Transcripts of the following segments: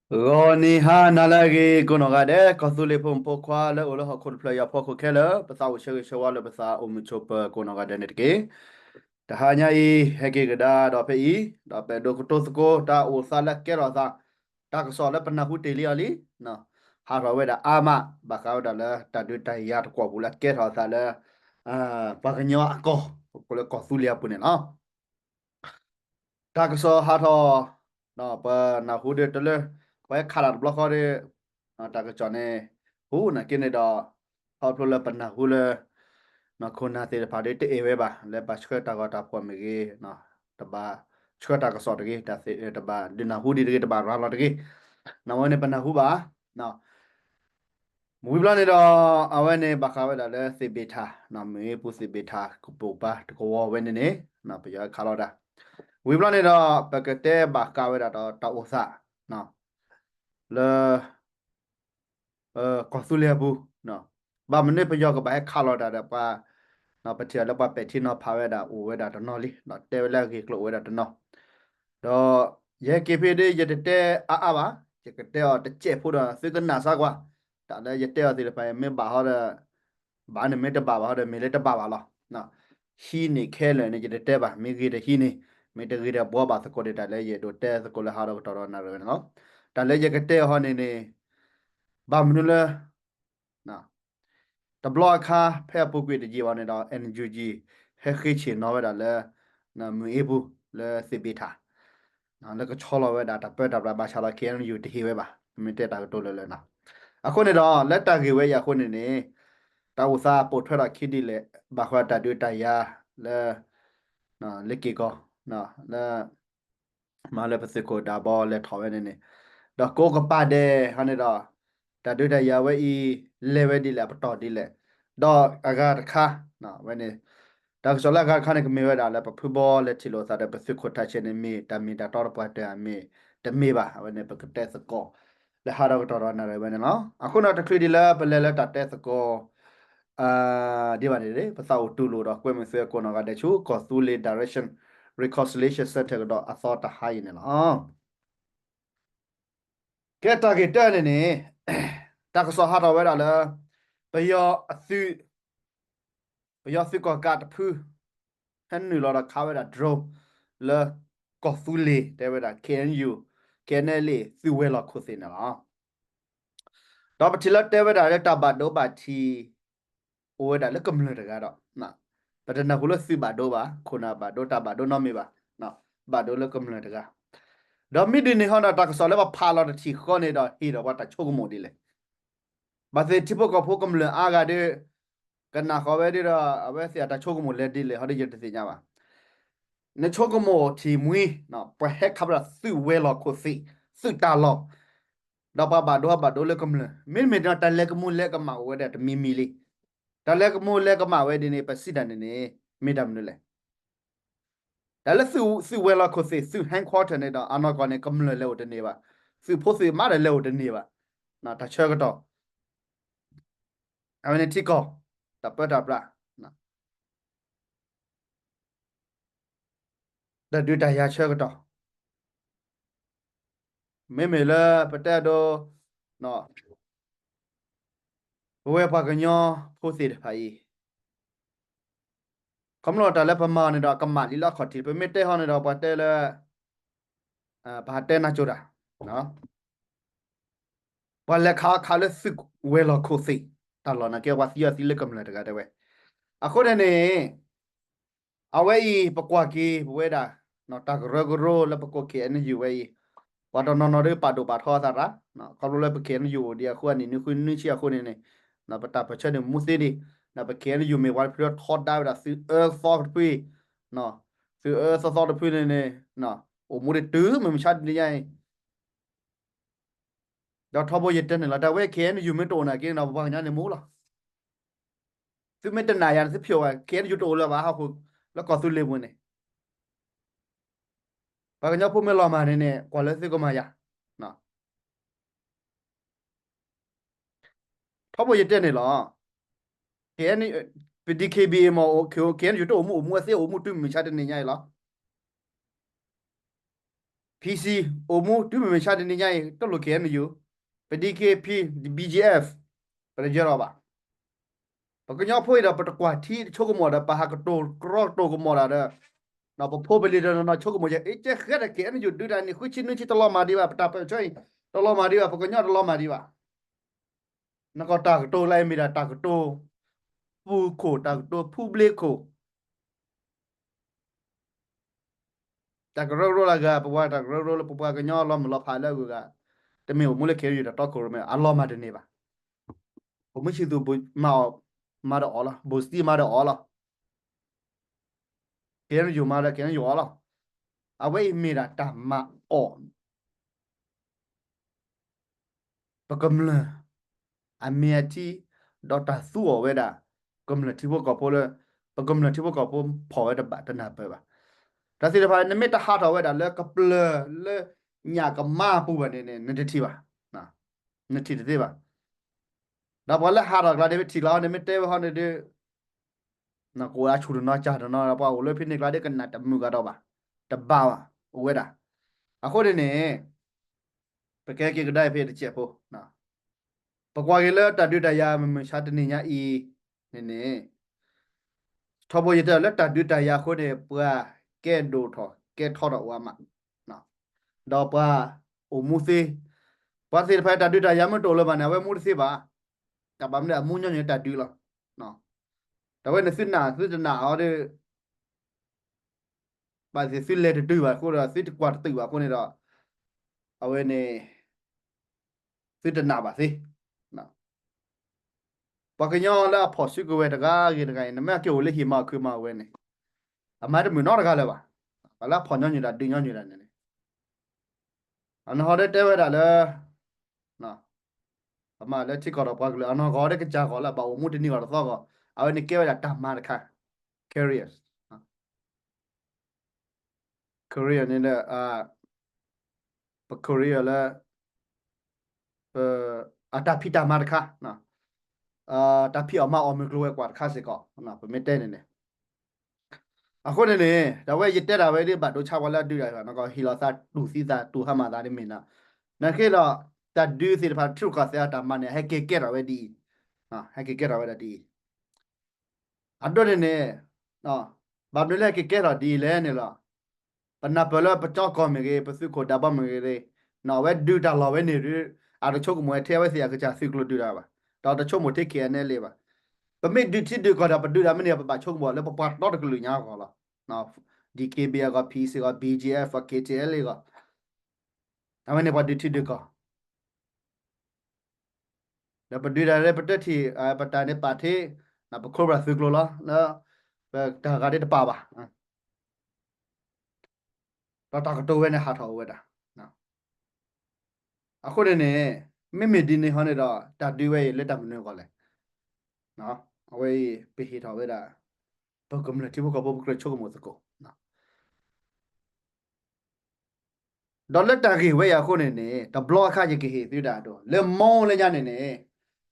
ဂီၤနံၤဟါနၤလၢအဂ့ၤ ကိးနီၢ်ဂၤဒဲး ကီၢ်သူလ့ၤဖိမုၣ်ဖိခွါလၢအိၣ်လၢဟီၣ်ခိၣ်တဖျၢၣ်အံၤအဖီခိၣ်ခဲလၢာ် ပသးအိၣ်ဆၢဂ့ၤဆၢဝါလၢပသးအိၣ်မုာ်ဆိးပၢၤကိးနီၢ်ဂၤဒဲးန့ၣ်တက့ၢ်. တဟါညါအံၤ ဟဲက့ၤကဒါဒီးဖဲအံၤ ဒီးပအဲၣ်ဒိးကတိၤသကိးတၢ်အိၣ်သးလၢကဲထီၣ်သး တၢ်ကစီၣ်လၢပနၢ်ဟူတ့ၢ်လံအီၤလံ ဟးထီၣ်ဝဲဒၣ်အါမး ဘၣ်ဃးဝဲဒၣ်လၢတၢ်ဒုးတၢ်ယၤတကွီၢ်ပူၤလၢကဲထီၣ်သးလၢ ပှၤကညီအကီၢ် ပကိးလၢကီၢ်သူလ့ၤအပူၤန့ၣ်လီၤ. တၢ်ကစီၣ်ဟးထီၣ် ပနၢ်ဟူဒီးတလၢ ပှၤဟဲခးတၢ်တဘျီဃီဒီး တၢ်ကစီၣ်န့ၣ် ဟူနာ်က့န့ၣ်ဒီး ခီဖျိလၢပနၢ်ဟူလၢ ခိၣ်နၢ်သ့ၣ်တဖၣ်ဒီးတအဲၣ်ဝဲဘၣ် လၢဘၣ်ဆှၢတၢ်ဂီၤတၢ်ဖီၣ်မ့ၢ်ဂ့ၤ တဘၣ်ဆှၢတၢ်ကစီၣ်တဂ့ၤ တဘၣ်ဒုးနၢ်ဟူဒံးတဂ့ၤ တဘၣ်ရၤလီၤတဂ့ၤ နဝဲန့ၣ်ပနၢ်ဟူဘၣ် ဝံၤဘျီန့ၣ်ဒီး အဝဲန့ၣ်ဘၣ်ဃးဝဲဒၣ်လၢသ့ၣ်ဘ့ၣ်ထၣ် မ့ၢ်ပူၤသ့ၣ်ဘ့ၣ်ထၣ်ကပိာ်ပၤတကဝီၤဝဲန့ၣ်န့ၣ် ပယီၤခးလီၤတၢ် ဝံၤဘျီန့ၣ်ဒီး ပကတဲဘၣ်ဃးဝဲဒၣ်ဒီးတၢ်အိၣ်သး လၢ ကီၢ်သူလ့ၤအပူၤ ဘၣ်မနုၤပယီၤကဘၣ်ဟဲခးလီၤတၢ်ဒီးပှၤ ပထံၣ်အီၤလၢပှၤပဲာ်ထံနီၤဖးဝဲဒၣ် အိၣ်ဝဲဒၣ်တနီၤလံ တဲဝဲလၢအဂ့ၢ်ကျိၤအိၣ်ဝဲဒၣ်တနီၤ ဒီး ယဟဲက့ၤဖဲဒီး ယတတဲအါအါဘၣ် ယကတဲအီၤတစဲးဖိဒီး သုကနၣ်စါကွၢ် တၢ်လၢယတဲအီၤသ့ၣ်တဖၣ်အံၤ မ့ၢ်ဘၣ်ဟီဒီး ဘၣ်န့ၣ် မ့ၢ်တဘၣ်ဘၣ်ဟီဒီး မ့ၢ်လၢတဘၣ်ဘၣ်လီၤ. ဟံးန့ၢ်ခဲလၢာ်န့ၣ် ယတတဲဘၣ် မ့ၢ်ဂ့ၤတဟံးန့ၢ် မ့ၢ်တဂ့ၤဒီးဘှီဘၣ်သကိးဒီး တၢ်လၢယအဲၣ်ဒိးတဲသကိးလၢဟးထီၣ်ကတီၢ်ဒီးနၣ်ရံၣ်ဝဲန့ၣ်လီၤ. တၢ်လၢယကတဲအီၤဟီန့ၣ်န့ၣ် ဘၣ်မနုၤလၢ တဘျီအခါ ဖဲအပူၤကွံာ်တယံာ်ဘၣ်န့ၣ်ဒီး NUG ဟဲဃ့ဆ့ၣ်နီၤဝဲဒၣ်လၢ မုၢ်အ့ပူၤ လၢသ့ၣ်ဘ့ၣ်ထၣ် လၢကဆီလီၤဝဲဒၣ်တၢ်ပၢတၢ်ပြးဘၣ်ဆၣ်ဒီး KNU တဟ့ၣ်ဝဲဘၣ် မ့ၢ်တဲတၢ်ကတိၤလၢလၢနီၤ. အဃိန့ၣ်ဒီး လၢတၢ်ဂ့ၢ်ဝဲအံၤအဃိန့ၣ်န့ၣ် တၢ်အိၣ်သးပိာ်ထွဲထီၣ်ခံဒ်လဲၣ် ဘၣ်ဃးတၢ်ဒုးတၢ်ယၤလၢ လ့ၤက့ၤကီၢ် လၢ မၤလၢပသုးခိၣ်ဒၢဘီလဲၤထီၣ်ဝဲန့ၣ်န့ၣ် ဒီးကိးကပၤဒဲးဟီန့ၣ်ဒီး တၢ်ဒုးတၢ်ယၤဝဲအံၤ လဲၤဝဲဒ်လဲၣ် အပတီၢ်ဒ်လဲၣ် ဒီးအဂၤတခါ ဝဲန့ၣ် တၢ်ကစီၣ်လၢအဂၤတခါန့ၣ် ကမ့ၢ်ဝဲဒၣ်လၢ ပဖုဘီလဲၤထံၣ်လိာ်သးဒီး ပသုးခိၣ်ထးဆဲးန့ၣ် မ့ၢ်တၢ်မ့ၢ်တၢ်တီတပှၢ်တၢၢ်မ့ၢ်တမ့ၢ်ဘၣ် အဝဲန့ၣ် ပကတဲသကိး လၢဟးထီၣ်ကတီၢ်ဒီးနၣ်ရံၣ်ဝဲန့ၣ်လီၤ. အဃိန့ၣ်တချုးဒံးလၢပလဲၤလၢတၢ်တဲသကိး ဒ်ဘၣ်န့ၣ် ပသးအိၣ်တူၢ်လိာ်ဒီးကွဲမုာ်သုကိးနီၢ်ဂၤဒဲးဆူ ကီၢ်သူလ့ၤ Direction Reconciliation Center ကဒီးအသီတဟါအံၤန့ၣ်လီၤ. ကဲတၢ်ဂ့ၢ်တၢန့ၣ်န့ၣ် တၢ်ကစီၣ်ဟးထီၣ်ဝဲဒၣ်လၢ ပယီၤအသုး ပယီၤသုးကီၢ်ကးတဖု ဟဲနုာ်လီၤဒီးခးဝဲဒၣ် drone လၢကီၢ်သူလ့ၤ တဲဝဲဒၣ် KNU KNLA သုးဝဲၤလီၢ်ခိၣ်သ့ၣ်န့ၣ်လီၤ. ဒီးပထံၣ်လၢတဲဝဲဒၣ်လၢတၢ်ဘၣ်ဒိဘၣ်ထံး အိၣ်ဝဲဒၣ်လၢကမျၢၢ်တဂၤဒီး ပတနၢ်ဟူလၢသုးဘၣ်ဒိဘၣ် ခိၣ်နၢ်ဘၣ်ဒိ တၢ်ဘၣ်ဒိနီတမံၤဘၣ် ဘၣ်ဒိလၢကမျၢၢ်တဂၤ ဒီးမ့ၢ်ဒ်န့ၣ်ဟီဒီး တၢ်ကစီၣ်လၢပဖးလီၤတထံၣ်ဃီန့ၣ်ဒီး ဟ့ၣ်ဒီးပှၤတၢ်ဆိကမိၣ်ဒ်လဲၣ် ဘၣ်သ့ၣ်ထံဖိကီၢ်ဖိကမျၢၢ်အါဂၤဒီး ကနၣ်ဃီၤဝဲဒီး အဝဲသ့ၣ်အတၢ်ဆိကမိၣ်လဲၤဒ်လဲၣ်ဟီဒီးယတသ့ၣ်ညါဘၣ်. နဆိကမိၣ်ထံၣ်မှံ ပှၤဟဲခးပဒီးသုးဝဲၤလီၢ်ခိၣ်သ့ၣ် သုးတၢ်လီၢ် ဒီးပှၤဘၣ်ဒိဘၣ်ဒိလၢကမျၢၢ် မ့တမ့ၢ်ဒီးတၢ်လဲၤကမူၤလဲၤကမၣ်အိၣ်ဝဲဒၣ်တမံၤမံၤလံ. တၢ်လဲၤကမူၤလဲၤကမၣ်ဝဲဒ်န့ၣ် ပစံးတၢ်န့ၣ်န့ၣ် မ့ၢ်တၢ်မနုၤလဲၣ်. တၢ်လၢသုးဝဲၤလီၢ်ခိၣ်သ့ၣ် သုး headquarter န့ၣ်ဒီး အနီၢ်ကီၢ်န့ၣ် ကမျၢၢ်လဲၤအိၣ်တန့ၢ်ဘၣ်. သုးဖိသုးမါဒီးလဲၤအိၣ်တန့ၢ်ဘၣ်. တၢ်ဆၢကတီၢ် အဝဲန့ၣ်ထံကီၢ် တၢ်ပၢတၢ်ပြး တၢ်ဒုးတၢ်ယၤဆၢကတီၢ် မ့မ့ၢ်လၢပတဲအဒိ ပဝဲပှၤကညီဖိသ့ၣ်တဖၣ်အံၤ ခီဖျိတၢ်လၢပမၤန့ၣ်ဒီး ကမၣ်လံလၢအခီၣ်ထံး ပမ့ၢ်တဲဟီန့ၣ်ဒီး ပှၤတဲလၢ ပဟးတဲနၢ်ကၠိတၢ် ပှၤလဲၤခးခးလၢသုးဝဲၤလီၢ်ခိၣ်သ့ၣ် တၢ်လီၢ်နာ်က့ ပှၤသံအီၤသံလၢကမျၢၢ်တဂၤတဲဝဲ. အဃိန့ၣ်န့ၣ် အဝဲအံၤ ပကွၢ်က့ၤ ပဝဲဒၣ် တၢ်ကရၢကရိလၢပကိး KNU ဝဲအံၤ ပှၤတနီၤနီၤဒီးပာ်ဒိၣ်ပာ်ထီအသးရၣ် ခီဖျိလၢပ KNU အိၣ်ဒံးအဃိ အနံၣ်နွံဃုနွံဆံအဃိန့ၣ်န့ၣ် ပတၢ်ပၢၢ်ဆၢန့ၣ်မူသ့ဒံး ပ KNU မ့ၢ်ပှၤတဖုထီဒါဝဲဒၣ်သုးအၢသီတဖုအံၤ သုးအၢသီသီတဖုန့ၣ်န့ၣ် အိၣ်မူဒံးတုၤမုၢ်မဆါတနံၤညါအံၤ ဒီးထီဘိယတဲန့ၣ်လီၤ တၢ်ဝဲ KNU မ့ၢ်တအိၣ်နာ်က့ဒီး ပပှၤကညီန့ၣ်မူလီၤ. သုမ့ၢ်တနာ်ယၤန့ၣ် သုဖျိးဝဲ KNU တအိၣ်လၢၤဘၣ်ဟီၣ်ခိၣ် လၢကီၢ်သူလ့ၤပူၤန့ၣ် ပှၤကညီဖိမ့ၢ်လီၤမၢ်န့ၣ်န့ၣ် ကွၢ်လၢသုကမၤယၤ ထီဘိယတဲန့ၣ်လီၤ. KNU, ပ DKBA မ့ၢ် KNU တအိၣ်မူအိၣ်မူအသ့အိၣ်မူတုၤမုၢ်မဆါတနံၤညါအံၤလီၤ. PC အိၣ်မူတုၤမုၢ်မဆါတနံၤညါအံၤ တလိၣ် KNU, ပ DKP, BGF ပတယၢၤထီၣ်ဘၣ်. ပကညီဖိအံၤဒီး ပတကွၢ်ထံတဆိကမိၣ်ဒီး ပဟးကတိၤကြီကတိၤကမိၣ်တၢ်ဒီး ပဖိပလံၤတနီၤနီၤဆိကမိၣ်ကဲ အ့ ကဲဃဲဒီး KNU ဒုးတၢ်န့ၣ် ဃုဆံနွံဆံတလီၤမၢ်ဒံးဘၣ်, ပတၢ်ပၢၢ်ဆၢအံၤ တလီၤမၢ်ဒံးဘၣ်, ပကညီတလီၤမၢ်ဒံးဘၣ်. နကီၢ်တၢ်ကတိၤလၢအမ့ၢ်ဒၣ်တၢ်ကတိၤပူၤခိၣ်, တၢ်ကတိၤဖူဘျ့ခိၣ်, တၢ်ကရၢကရိလၢအဂၤ, ပဝဲတၢ်ကရၢကရိလၢပပှၤကညီလီၤမုၢ်လီၤဖးလၢအဂုၤအဂၤ, တမ့ၢ်အိၣ်မူလၢ KNU တၢ်တီခိၣ်ရိၣ်မဲ အလီၤမၢ်တန့ၢ်ဘၣ်. ဗိုလ်မှူးချစ်သူ မၤအီၤ, မၤဒီးအီၤလီၤ, ဗိုလ်စတံ မၤဒီးအီၤလီၤ, KNU မၤဒီး KNU အီၤလီၤ. အဝဲအံၤမ့ၢ်ဒၣ်တၢ်မၤအီၣ် ပကမျၢၢ် အမ့ၢ်အထံ, ဒီးတၢ်သူအီၤဝဲဒၣ် ကမျၢၢ်ထံဖိကီၢ်ဖိလၢ ပကမျၢၢ်ထံဖိကီၢ်ဖိဖီၣ်ဝဲတဘၣ်တနၢ်ပၢၢ်ဘၣ်. တၢ်သ့ၣ်တဖၣ် နမ့ၢ်တဟးထီၣ်ဝဲဒၣ်လၢကပျၢၤလၢညၣ်ကမါအပူၤဘၣ်န့ၣ်န့ၣ် နတထံၣ်ဘၣ်, နထံၣ်တသ့ဘၣ်. ဒီးပှၤလၢဟးထီၣ်ကျါန့ၣ် မ့ၢ်ထံၣ်ကျါန့ၣ် မ့ၢ်တဲဝဲဟီန့ၣ်ဒီး ကအိၣ်အဆူၣ်တနီၤကၢ်တနီၤ ပှၤအိၣ်လၢဖဲန့ၣ်ကျါဒီး ကနၣ်တမုာ်ဂၤဒီးဘၣ်, တဘၣ်ဘၣ်, အိၣ်ဝဲဒၣ်. အဃိန့ၣ်န့ၣ် ပကဲက့ၤကဒါဖဲတစဲးဖိ, ပကွၢ်က့ၤလၢတၢ်ဒုးတၢ်ယၤမုၢ်မဆါတနံၤညါအံၤန့ၣ်န့ၣ် ထီဘိယတဲလၢတၢ်ဒုးတၢ်ယၤအဃိန့ၣ် ပှၤကဲဒိၣ်ထီၣ်ကဲထီထီၣ်အိၣ်အါမး, ဒီးပှၤအိၣ်မူသ့, ပှၤသ့ၣ်တဖၣ်တၢ်ဒုးတၢ်ယၤမ့ၢ်တအိၣ်လၢၤဘၣ်န့ၣ် အဝဲမူတသ့ဘၣ်. တၢ်ဘၣ်မနုၤအမူညီနုၢ်တၢ်ဒုးလီၤ. တၢ်ဝဲန့ၣ်သုနာ်သုတနာ်အီၤဒီး ဘၣ်သ့ၣ်သုလဲၤတတုၤဘၣ်အဃိဒီး သုတကွၢ်တတုၤဘၣ်အဃိန့ၣ်ဒီး အဝဲန့ၣ် သုတနာ်ဘၣ်သ့. ပှၤကညီလၢအဖီၣ်စုကဝဲၤတဂၤဂ့ၤတဂၤအံၤ နမ့ၢ်က့ၤအိၣ်လၢဟံၣ်မၤအီၣ်ခုးမၤအီၣ်ဝဲန့ၣ် အမၤတမုာ်နီတဂၤလၢၤဘၣ်. ပှၤလၢအဖီၣ်ညီနုၢ်တၢ်ဒုးညီနုၢ်တၢ်န့ၣ်န့ၣ် အနီၢ်ဟီဒၣ်တဲဝဲဒၣ်လၢ အမၤလၢထံကီၢ်ဒီးပှၤကလုာ် အနီၢ်ဂီၤဒၣ်ကစၢ်ဂီၤလၢဘၣ်အိၣ်မူတနံၤဂီၤတသီဂီၤ အဝဲန့ၣ်ကဲဝဲဒၣ်တၢ်မၤတခါ careers, career န့ၣ်လၢ ပ career လၢ အတၢ်ဖံးတၢ်မၤတခါ, တၢ်ဖံးအီၣ်မၤအီၣ်မုၢ်ကျိၤဝဲၤကွာ်တခါစ့ၢ်ကီး ပမ့ၢ်တဲန့ၣ်န့ၣ် အဃိန့ၣ်န့ၣ် တၢ်ဝဲယတဲဒၣ်ဝဲဒ်ဘၣ်ဒိဆါပှၤလၢအဒုးတၢ်ယၤ နကဟ့ၣ်လီၤသးတူၢ်သံသးတူၢ်ဟါမၢ်သးဒ်မ့ၢ်နီၤ, နာ်က့ဒီး တၢ်ဒုးသ့ၣ်တဖၣ်ထံရူၢ်ကီၢ်သဲးအတၢ်မၤန့ၣ် ဟဲက့ၤကဲထီၣ်ဝဲဒ်အံၤ, ဟဲက့ၤကဲထီၣ်ဝဲဒၣ်ဒ်အံၤ အဒိန့ၣ်န့ၣ် ဘၣ်မနုၤလၢဟဲက့ၤကဲထီၣ်ဒ်အံၤလဲၣ်န့ၣ်လီၤ. ပနၢ်ပၢၢ်လၢပကၠီကီၢ်မ့ၢ်ဂ့ၤ ပသုးခိၣ်ဒးဘီမ့ၢ်ဂ့ၤ အဝဲဒုးတၢ်လီၢ်ဝဲန့ၣ်ဒီး အတဆိကမိၣ်ထဲအဝဲသ့ၣ်အကစၢ်သုးကျိၤဒုးတၢ်ဘၣ်, ဒီးတဆိကမိၣ်ထဲ KNLA ဘၣ်. ပမ့ၢ်ဒုးထံဒုးကီၢ်ဒီး ပဒုးတၢ်မ့ၢ်န့ၣ် ပဘၣ်ဆိကမိၣ်လၢပပှၤတီတကလုာ်ညါအဂီၢ်လီၤ. DKBA အဂီၢ် PC အဂီၢ် BGF အဂီၢ် KTLA အဂီၢ်, အဝဲန့ၣ်ပှၤဒုးထံဒုးကီၢ် ဒီးပဒုးတၢ်လၢပတထံၣ် ပတၢ်န့ၣ်ပာ်ထဲ ပခိၣ်ပှၢ်သုးကျိၤလီၤ လၢ ပတၢ်ဂၤဒ်တပာ်ဘၣ်. ဒီးတၢ်ကတိၤဝဲန့ၣ်ဟးထီၣ်အိၣ်ဝဲဒၣ်. အဃိန့ၣ်န့ၣ် မ့မ့ၢ်ဒ်န့ၣ်ဟီန့ၣ်ဒီး တၢ်ဒုးဝဲအံၤလၢတၢ်မနုၤအဂီၢ်လဲၣ်. အဝဲအံၤ ပဟ့ၣ်ထီၣ်ဝဲဒၣ် ပကမျၢၢ်ထံဖိကီၢ်ဖိ ပကြၢးဆိကမိၣ်သကိး ဒီးလၢတၢ်ဂ့ၢ်ဝဲအံၤအဃိန့ၣ်န့ၣ် တဘျီအခါယကဟ့ၣ်သုဒၣ်ဒိ လၢမိၢ်လၢညါန့ၣ်န့ၣ်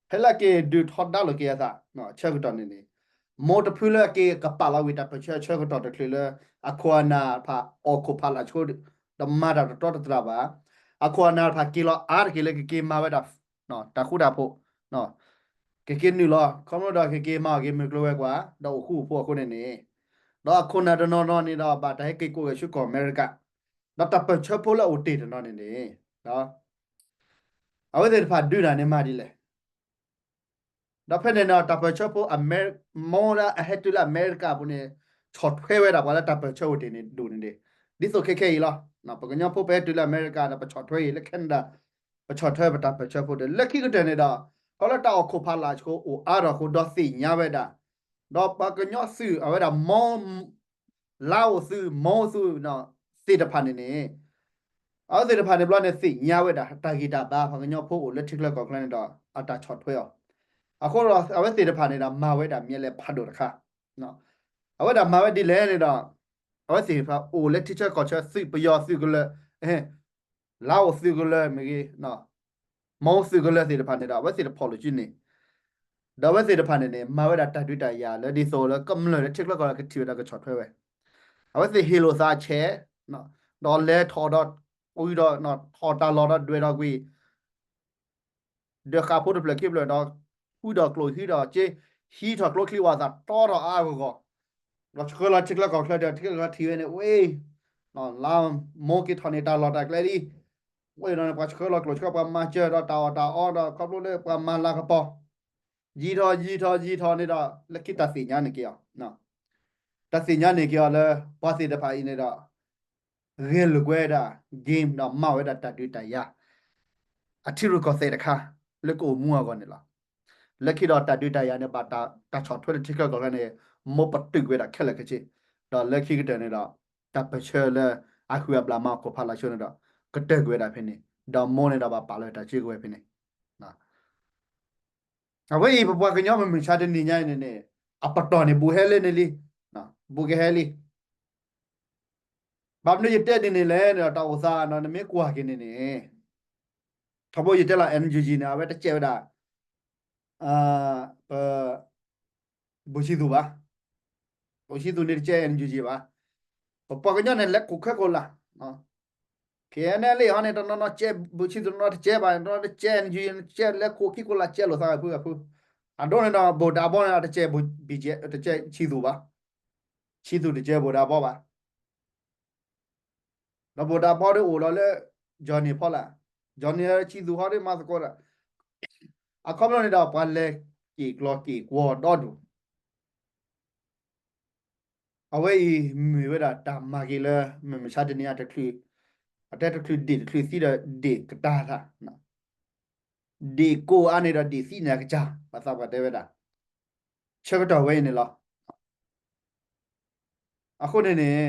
ဖဲလၢအက့ၤဒုးထီဒါလိာ်က့ၤအသး ဆၢကတီၢ်န့ၣ်န့ၣ် မိၢ်တဖုလၢအက့ၤကပာ်လီၤဝံၤတၢ်ပၢၢ်ဆၢဆၢကတီၢ်တချုးလၢ အခိၣ်အနၢ်တဖၣ် အိၣ်ခိးဖးလၢ်ဆိ ဒီးမၤတၢ်တတီတတြၢ်ဘၣ်. အခိၣ်အနၢ်တဖၣ်က့ၤလီၤအါတက့ၢ်လၢကက့ၤမၤဝဲဒၣ် တၢ်ဃူတၢ်ဖိး ကက့ၤနုာ်လီၤ ခီဖျိဒီးကက့ၤမၤအီၣ်က့ၤမုၢ်ကျိၤဝဲၤကွာ် ဒီးအိၣ်ဃူအိၣ်ဖိးအဃိန့ၣ်န့ၣ် ဒီးအခိၣ်နၢ်တနီၤနီၤန့ၣ်ဒီး ဘၣ်တၢ်ဟဲက့ၤကိးဂဲၤဆူကီၢ်အမဲရကၤ ဒီးတၢ်ပၢၢ်ဆၢဖိလၢအအိၣ်တ့ၢ်တနီၤန့ၣ်န့ၣ် အဝဲသ့ၣ်တဖၣ်ဒုးတၢ်န့ၣ်မၤဒ်လဲၣ်. ဒီးဖဲန့ၣ်ဒီး တၢ်ပၢၢ်ဆၢဖိ မိၢ်လၢအဟဲတုၤလၢအမဲရကၤအပူၤန့ၣ် ဆီၣ်ထွဲဝဲဒၣ်ပှၤလၢတၢ်ပၢၢ်ဆၢအိၣ်တ့ၢ်န့ၣ်ဒိၣ်န့ၣ်ဒၣ် ဒ်သိးခဲခဲအံၤလီၤ. ပကညီဖိပဟဲတုၤလၢအမဲရကၤဒီး ပဆီၣ်ထွဲအံၤလၢ Canada ပဆီၣ်ထွဲပတၢ်ပၢၢ်ဆၢဖိဒီး လၢခံကတၢၢ်န့ၣ်ဒီး ခီဖျိတၢ်အိၣ်ခိးဖးလၢ်ဆိအိၣ်အါထီၣ်အဃိ ဒီးသ့ၣ်ညါဝဲဒၣ် ဒီးပှၤကညီသုးအဝဲဒၣ် လါအိၣ်သုး မိၢ်သုး သ့ၣ်တဖၣ်န့ၣ်န့ၣ် အဝဲသ့ၣ်တဖၣ်န့ၣ်ဘျီန့ၣ် သ့ၣ်ညါဝဲဒၣ် တၢ်ဂံၢ်တၢ်ဘါ ပှၤကညီဖိအိၣ်လၢထံချၢကီၢ်ချၢန့ၣ်ဒီး အတၢ်ဆီၣ်ထွဲအီၤ အဃိဒီး အဝဲသ့ၣ်တဖၣ်န့ၣ်ဒီး မၤဝဲဒၣ်မ့ၢ်လဲၣ်ဖးဒိၣ်တခါ အဝဲဒၣ်မၤဝဲဒ်လဲၣ်န့ၣ်ဒီး အဝဲသ့ၣ်တဖၣ်အိၣ်လၢထံချၢကီၢ်ချၢ သုးပယီၤသုးကလၢၤ လါအိၣ်သုးကလၢၤမ့ၢ်ဂ့ၤ မိၢ်သုးကလၢၤသ့ၣ်တဖၣ်န့ၣ်ဒီး အဝဲသ့ၣ်တဖီၣ်လိာ်စုန့ၣ် ဒီးအဝဲသ့ၣ်တဖၣ်န့ၣ်န့ၣ် မၤဝဲဒၣ်တၢ်ဒုးတၢ်ယၤလၢဒ်သိးလၢကမျၢၢ်လၢထံချၢကီၢ်ချၢကထံၣ်ဝဲဒၣ်ကဆီၣ်ထွဲဝဲ အဝဲသ့ၣ်ဟ့ၣ်လိာ်သးဆဲး ဒီးလဲၤထီၣ်ဒီး ဝံၤဒီးထီၣ်တၢ်လီၢ်ဒီးဒွဲၣ်ထီၣ်ကွံာ် ဒွဲၣ်ဃးဖိတဖျၢၣ်ခံဖျၢၣ်ဒီး ဃုထီၣ်ကျိၣ်ဟံးထီၣ်စ့ ဟံးထီၣ်ကျိချံဝၣ်သၣ်တီထီၣ်အါအါဂီၢ်ဂီၢ်, ဒီးဆှၢလီၤထံချၢကီၢ်ချၢဒီး ထံချၢကီၢ်ချၢထံၣ်ဝဲန့ၣ် ဝဲ လါမိၢ်က့ၤထီၣ်န့ၣ် တၢ်လီၢ်တၢ်ကျဲလံ, ဝဲဒီးန့ၣ် ပှၤဆှၢလီၤကျိၣ်ဆှၢ ပှၤမၤစၢၤဒီးတၢ်အီၣ်တၢ်အီဒီး ခီဖျိလၢပှၤမၤလၤကပီၤ ယံာ်ထီၣ်ယံာ်ထီၣ်ယံာ်ထီၣ်န့ၣ်ဒီး လၢခံတၢ်သ့ၣ်ညါန့ၢ်က့ၤအီၤ, တၢ်သ့ၣ်ညါန့ၢ်က့ၤအီၤလၢ ပှၤသ့ၣ်တဖၣ်အံၤန့ၣ်ဒီး ဂဲၤလိာ်ကွဲဒၣ် game ဒီးမၤဝဲဒၣ်တၢ်ဒုးတၢ်ယၤ အထံရူၢ်ကီၢ်သဲးတခါ လၢကအိၣ်မူအဂီၢ်န့ၣ်လီၤ. လၢခံဒီးတၢ်ဒုးတၢ်ယၤန့ၣ် ဘၣ်တၢ်ဆီၣ်ထွဲလၢထံချၢကီၢ်ချၢန့ၣ် မိၢ်ပတုာ်ကွံာ်ဝဲဒၣ်ခဲလၢာ်ခဲဆ့, ဒီးလၢခံကတၢၢ်န့ၣ်ဒီး တၢ်ပၢၢ်ဆၢလၢအဟုၣ်အဘျၣ်မၤအီၣ်ခိၣ်ဖးလီၤဆိန့ၣ်ဒီး ကတၢၢ်ကွံာ်ဝဲဒၣ်ဖဲန့ၣ်, ဒီးမိၢ်န့ၣ်ဒီးဘၣ်ပာ်လီၤတၢ်စုကဝဲၤဖဲန့ၣ် အဝဲအံၤ ပပှၤကညီမုၢ်မဆါတနံၤညါအံၤန့ၣ်န့ၣ် အပတီၢ်န့ၣ် ဘူးဟဲလၢန့ၣ်လံ, ဘူးကဟဲလံ. ဘၣ်မနုၤယတဲဒ်န့ၣ်လဲၣ်န့ၣ်ဒီး တၢ်အိၣ်သးနီၤ နမ့ၢ်ကွၢ်က့ၤန့ၣ်န့ၣ် ထီဘိယတဲလီၤ NUG န့ၣ် အဝဲတကဲဝဲဒၣ် ပ ဘူးဆံသူးဘၣ်, ဘူးဆံသူးန့ၣ်တကဲ NUG ဘၣ်. ပပှၤကညီန့ၣ် လဲၤခိၣ်ခဲခိၣ်လာ် KNLA ဟီန့ၣ် တနီၤနီၤကဲ ဘူးဆံသူး တနီၤတကဲဘၣ်, တနီၤတကဲ NUG န့ၣ် ကဲလဲၤခိၣ်ခံခိၣ်လာ် ကဲလိာ်သးဂၤဖုဂၤဖု, အဒိန့ၣ်ဒီး ဘူးဒးဘီန့ၣ် တကဲ တကဲဆံသူးဘၣ်, ဆံသူးတကဲဘူးဒးဘီဘၣ်. ဒီးဘူးဒးဘီဒီးအိၣ်ဒီးလၢ Johnny ဖီလာ်, Johnny ဆံသူးဟီဒီးမၤသကိးဒီး အခီပညီန့ၣ်ဒီး ပှၤလဲၤက့ၤကျီက့ၤကွီၤဒီဒူၣ် အဝဲအံၤမ့ၢ်ဝဲဒၣ်တၢ်မၤက့ၤလၢ မုၢ်မဆါတနံၤအတချုး, အတဲတချုးဒ့ၣ်တချုးသံဒီးဒ့ၣ်ကတၢၢ်တၢ်, ဒ့ၣ်ကိၢ်အါန့ၣ်ဒီးဒ့ၣ်သံန့ၣ်အကစၢ် ပှၤသးပှၢ်တဲဝဲဒၣ်, ဆၢကတီၢ်ဝဲအံၤန့ၣ်လီၤ. အဃိန့ၣ်န့ၣ်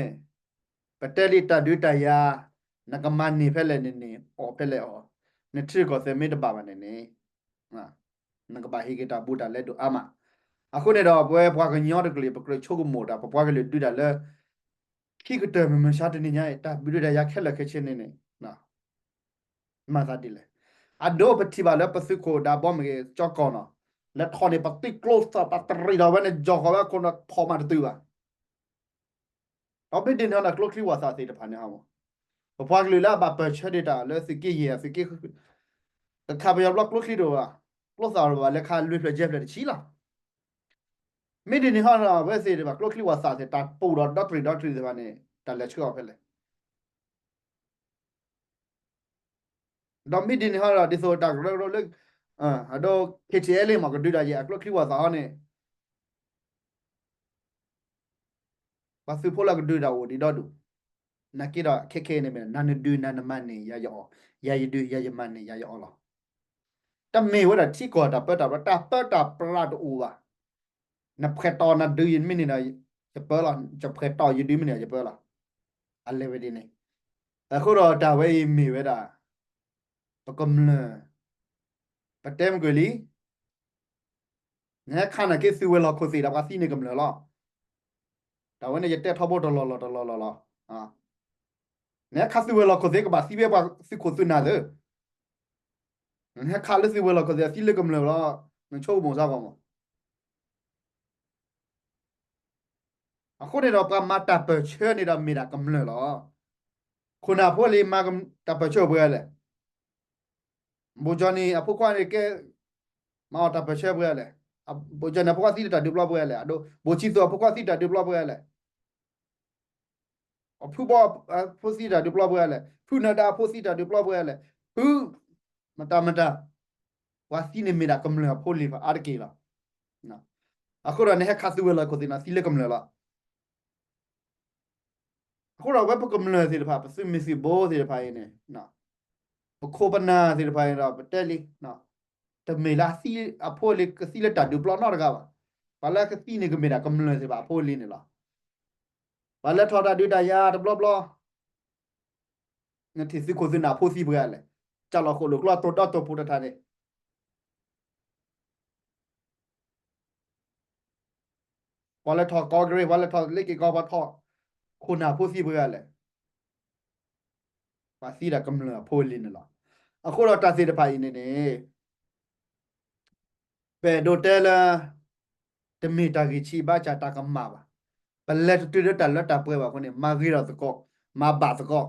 ပတဲလံတၢ်ဒုးတၢ်ယၤ နကမၤန့ၢ်ဖဲလဲၣ်န့ၣ်န့ၣ် အီၣ်ဖဲလဲၣ်အီၤ, နထံကီၢ်သဲးမ့ၢ်တဘၣ်ဘၣ်န့ၣ်န့ၣ် နကဘၣ်ဟ့ၣ်က့ၤတၢ်ဘူးတၢ်လဲဒိၣ်အါမး. အဃိန့ၣ်ဒီး ပဝဲပှၤကညီတကလုာ် ပကြၢးဆိကမိၣ်တၢ် ပပှၤကလုာ်ဒုးတၢ်လၢ ခံကတၢၢ်မုၢ်မဆါတနံၤညါအံၤ တၢ်ဒုးတၢ်ယၤခဲလၢာ်ခဲဆ့န့ၣ်န့ၣ် မၤသးဒ်လဲၣ်. အဒိပထံၣ်ဘၣ်လၢပသုးခိၣ်ဒးဘီမ့ၢ်ဂ့ၤ ကၠီကီၢ်နီၤ လဲၤထီၣ်န့ၣ် ပသံကျိသၣ် ပတရံးထီၣ်ဝဲန့ၣ် ကၠီၣ်ဃီၤဝဲအခိၣ်ဒီး ထီၣ်မးတတုၤဘၣ်. ဒီးမ့ၢ်ဒ်န့ၣ်ဟီန့ၣ် ကျိချံဝၣ်သၣ်သ့ၣ်တဖၣ်န့ၣ်ဟီမး ပပှၤကလုာ်လၢအဘၣ်ပၢၢ်ဆၢဒံးတၢ်လၢသုးက့ယဲၢ် သုးက့ ကခးပယီၤဘျီကျိချံတအိၣ်ဘၣ်, ကျိသၣ်တအိၣ်ဘၣ် လဲၤခးလွံၢ်ဖျၢၣ်ယဲၢ်ဖျၢၣ်တဆံလီၤ. မ့ၢ်ဒ်န့ၣ်ဟီန့ၣ် အဝဲသ့ၣ်တဖၣ် ကျိချံဝၣ်သၣ်သ့ၣ် တၢ်ပူၤဒီးဒီတရံးဒီတရံးသ့ၣ်တဖၣ်န့ၣ် တၢ်လဲၤဆှၢအီၤဖဲလဲၣ်. ဒီးမ့ၢ်ဒ်န့ၣ်ဟီဒီး ဒ်သိးတၢ်ကရၢကရိလၢ အဒိ KTLA မ့ၢ်ကဒုးတၢ်ယဲၢ် အကျိချံဝၣ်သၣ်ဟီန့ၣ် ပှၤသုးဖိလၢကဒုးတၢ်အိၣ်ဒံးဒီဒူၣ်, နာ်က့ဒီးခဲခဲအံၤန့ၣ်မ့ၢ် နၤနဒုးနၤနမၤန့ၢ်ယၤယအီၣ်, ယၤယဒုးယၤယမၤန့ၢ်ယၤယအီၣ်လီၤ. တမ့ၢ်ဝဲဒၣ်ထံကီၢ်တၢ်ပၢတၢ်ပြး တၢ်ပၢတၢ်ပြးတအိၣ်ဘၣ်. နဖှဲးတီၢ်နဒုးယမ့ၢ်န့ၣ်ဒီး ယပၢလီၤ, ယဖှဲးတီၢ်ယဒုးမ့ၢ်န့ၣ်ဒီးယပၢလီၤ. အလဲၤဝဲဒ်န့ၣ်, အဃိဒီးတၢ်ဝဲအံၤမ့ၢ်ဝဲဒၣ် ပကမျၢၢ် ပတဲမ့ၢ်ကွံာ်လံ နဟဲခးနာ်က့သုးဝဲၤလီၢ်ခိၣ်သ့ၣ်ဒီးပှၤသံန့ၢ်ကမျၢၢ်လီၤ. တၢ်ဝဲန့ၣ်ယတဲထီဘိတလီၢ်လီၢ်တလီၢ်လီၢ်လီၤ. နဟဲခးသုးဝဲၤလီၢ်ခိၣ်သ့ၣ်ကဘၣ်သံဝဲပှၤသုးခိၣ်သုးနၢ်သ့ၣ်, နဟဲခးလၢသုးဝဲၤလီၢ်ခိၣ်သ့ၣ်သံလၢကမျၢၢ်လီၤ, နဆိကမိၣ်စ့ၢ်ကီးမး. အဃိန့ၣ်ဒီးပှၤမၤတၢ်ပၢၢ်ဆၢန့ၣ်ဒီးမ့ၢ်ဒၣ်ကမျၢၢ်လီၤ. ခိၣ်နၢ်ဖိလံမၤတၢ်ပၢၢ်ဆၢပှဲၤလဲၣ်. ဘိၣ်ကၠီၣ်န့ၣ် အဖိခွါန့ၣ်ကဲ မၤအီၣ်တၢ်ပၢၢ်ဆၢပှဲၤလဲၣ်. ဘိၣ်ကၠီၣ်န့ၣ် အဖိခွါသံလၢတၢ်ဒုးပျီပှဲၤလဲၣ်. အဒိ ဘိၣ်ဆံသူးအဖိခွါသံတၢ်ဒုးပျီပှဲၤလဲၣ်. အဖုဘီအဖိသံတၢ်ဒုးပျီပှဲၤလဲၣ်. ဖုနၢၤဒါအဖိသံတၢ်ဒုးပျီပှဲၤလဲၣ်. ဖု မတၤမတၤ ပှၤသံန့ၣ်မ့ၢ်ဒၣ်ကမျၢၢ်အဖိလံၤဖးအါတက့ၢ်လီၤ. အဃိဒီးနဟဲခးသုးဝဲၤလီၢ်ခိၣ်သ့ၣ်န့ၣ် သံလၢကမျၢၢ်လီၤ. အဃိဒီးဝဲပကမျၢၢ်သ့ၣ်တဖၣ် ပသုးမုၢ်သံၣ်ဘိသ့ၣ်တဖၣ်အံၤန့ၣ် ပခိၣ်ပနၢ်သ့ၣ်တဖၣ်အံၤဒီး ပတဲလံ တမ့ၢ်လၢအသံအဖိအလံၤ ကသံလၢတၢ်ဒုးပျီနီတဂၤဘၣ်. ပှၤလၢကသံန့ၣ်ကမ့ၢ်ဒၣ်ကမျၢၢ်သ့ၣ်တဖၣ်အဖိအလံၤန့ၣ်လီၤ. ပှၤလၢထီၣ်တၢ်ဒုးတၢ်ယၤတဘျီဘျီ နထံၣ်သုးခိၣ်သုးနၢ်ဖိသံပှဲၤလဲၣ်. ကၢ်လီၤဃိၣ်လိာ်ကျီတိၤဒီတိၤပူၤတထါန့ၣ် ပှၤလၢထီၣ်ကီၢ်ကရ့ၣ် ပှၤလၢထီၣ်လ့က့ၤကီၢ် ပှၤထီၣ်ခိၣ်နၢ်ဖိသံပှဲၤလဲၣ်. ပှၤသံဒၣ်ကမျၢၢ်အဖိအလံၤန့ၣ်လီၤ. အဃိဒီးတၢ်သ့ၣ်တဖၣ်အံၤန့ၣ်န့ၣ် ပအဲၣ်ဒိးတဲလၢ တမ့ၢ်တၢ်ဂံၢ်ဆံးဘါစၢ်တၢ်ကမၣ်ဘၣ်. ပလဲၤတတုၤလၢတၢ်လၢတၢ်ပှဲၤဘၣ်အဃိန့ၣ် မၤဂ့ၤထီၣ်သကိး မၤဘၣ်သကိး